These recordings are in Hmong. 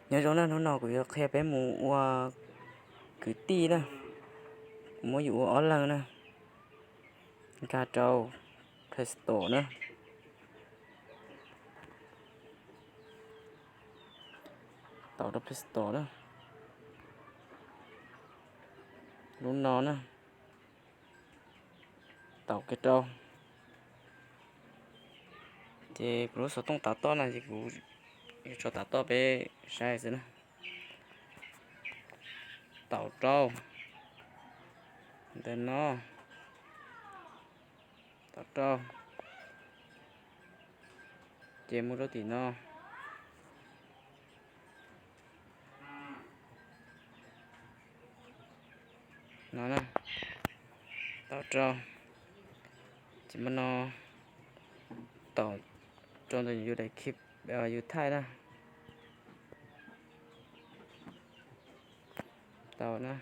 Nyob zoo na, hnub no kuv yuav qhia peb mus ua kwv tij na, kuv muab yus ua ob leeg na. Nkag rau Play Store na, tau rau Play Store na, lub no na, tau kiag rau. Ces kuv lub xov tooj tav toj no ces kuv yuav tso tav toj peb saib xwb na. Tau rau ntawm no, tau rau, ces mus rau tim no, no na, tau rau, ces mus no, tau rau ntawm yus daim khib, yus thaij na, tau na.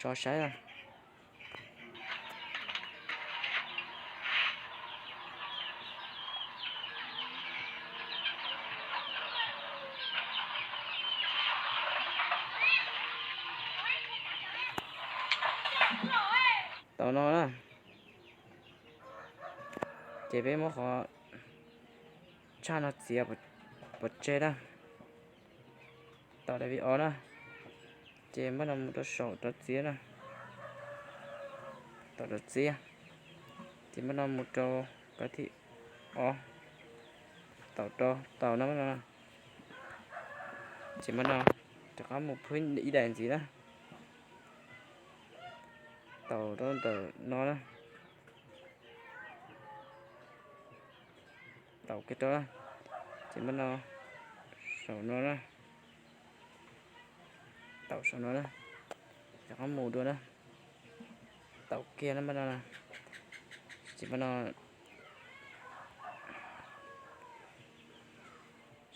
Tso saib na. Tau no na. Ces peb muab qhov tshaj no txiav pov tseg na. Tau daim vim o na. Ces npaj no mus rau saum rov txiav na. Tau rov txiav. Ces npaj no mus rau kav thim o. Tau rau, tau no. Ces npaj no rov qab mus phwb ib daim ntxiv na. Tau rau ntawm no na. Tau kiag rau na. Ces npaj no saum no na. Tau saum no na. Rov qab mus dua na. Tau kiag na npaj no na. Ces npaj no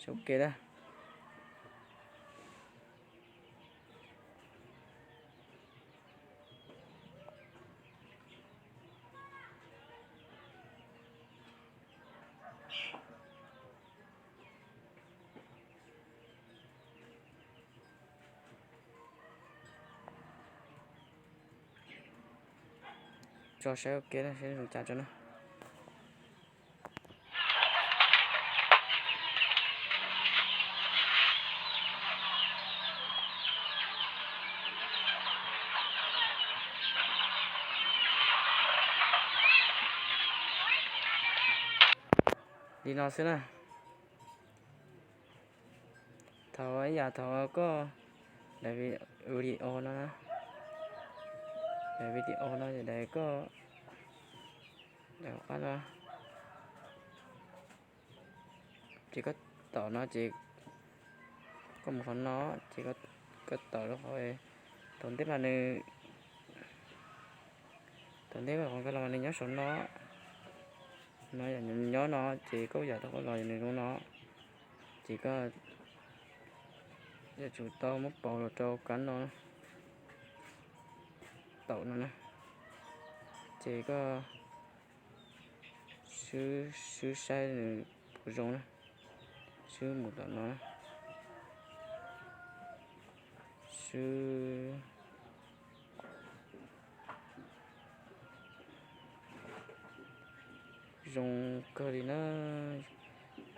saum ke na. Tso saib ua ke na, saib zoo cas tso na. Li no xwb na. Thaum ib yam thaum koj daim video no, daim video no ces daim koj, daim qab no, ces koj taum no ces koj mus qhov no, ces koj taum rau qhov, thaum ntej mas nws, thaum ntej mas qhov nkag los mas nws nyob saum no, no yam nyob no, ces koj yam thaum koj los nws zoo no, ces koj yuav tsum tau muab pauv los rau kab no, taum no na, ces koj swb, swb saib nws puas zoo na, swb mus tom no na, swb. Zoo kawg li na,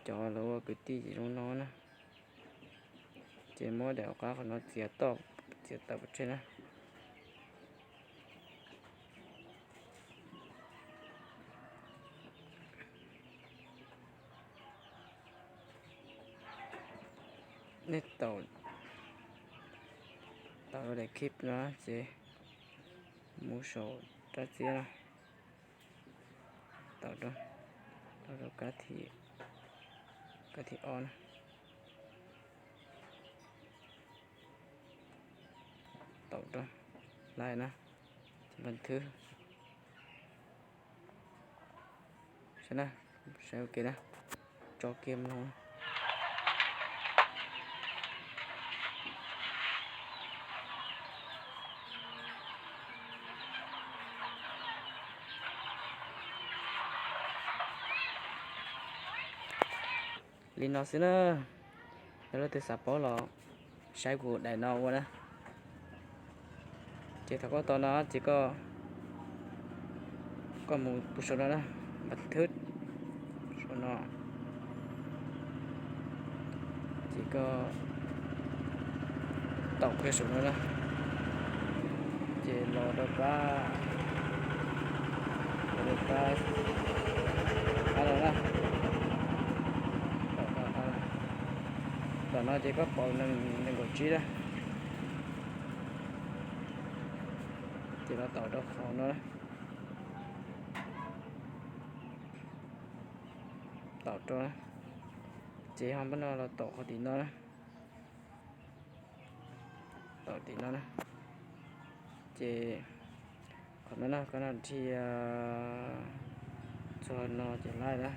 cov lawv ua kwv tij ces zoo no na. Ces muab daim qab qhov no txiav toj, txiav tawm pov tseg na. Nej taum, taum daim khib no ces mus saum rab txiab no, taum rau, taum rau kab thim, kab thim ob na. Taum rau, lais na, ces npaj thwb. Saib na, saib ua ke na, tso kiag mloog. Li no xwb na, yog leej twg xav paub los saib kuv daim no ua na. Ces thaum koj tau no ces koj, koj mus pus saum no na, npas thwb saum no, ces koj taum kiag saum no na, ces los rau pab, los rau pab, pab no na. Tom no ces koj pom nees nkaum tsib na, ces los taum rau qhov no na. Taum rau, ces ho pab no los taum qhov tim no na, taum tim no na, ces qhov no na koj no dhia txog no ces laib na.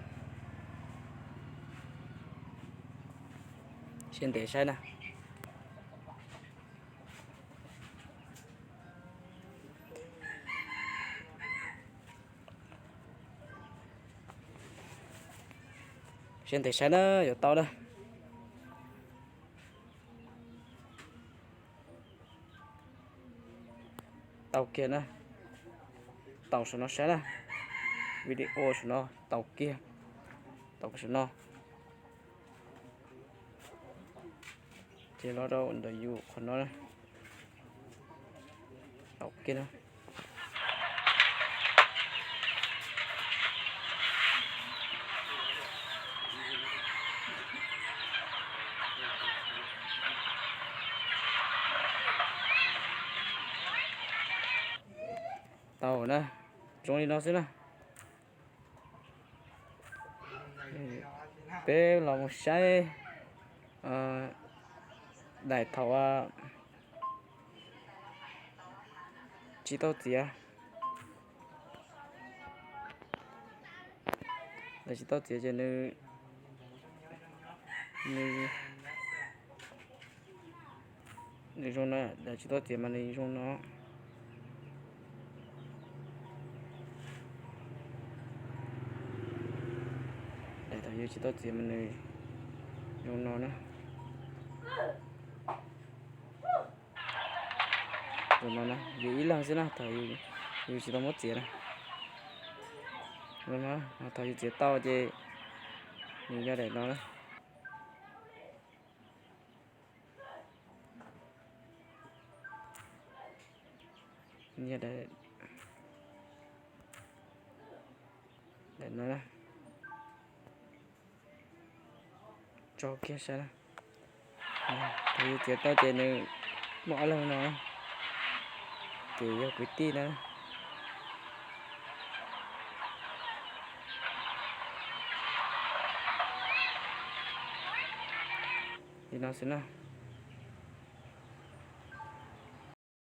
Siab ntev saib na. Siab ntev saib na, yuav tau na. Tau kiag na. Taum saum no saib na. Video saum no taum kiag, taum saum no. Ces los rau ntawm yus qhov no, taum kiag na. Tau na, zoo li no xwb na. Peb los mus saib daim thaum tsis tau txiav. Daim tsis tau txiav ces nws, nws zoo no, daim tsis tau txiav mas nws zoo no. Daim thaum yus tsis tau txiav mas nws zoo no na. Zoo no na, yus ib leeg xwb na, thaum yus tsis tau muab txiav na. Thaum yus txiav tau ces nws yog daim no na. Daim no, tso kiag saib na. Thaum yus txiav tau ces nws muaj ob leeg no, ces yog kwv tij na. Li no xwb na.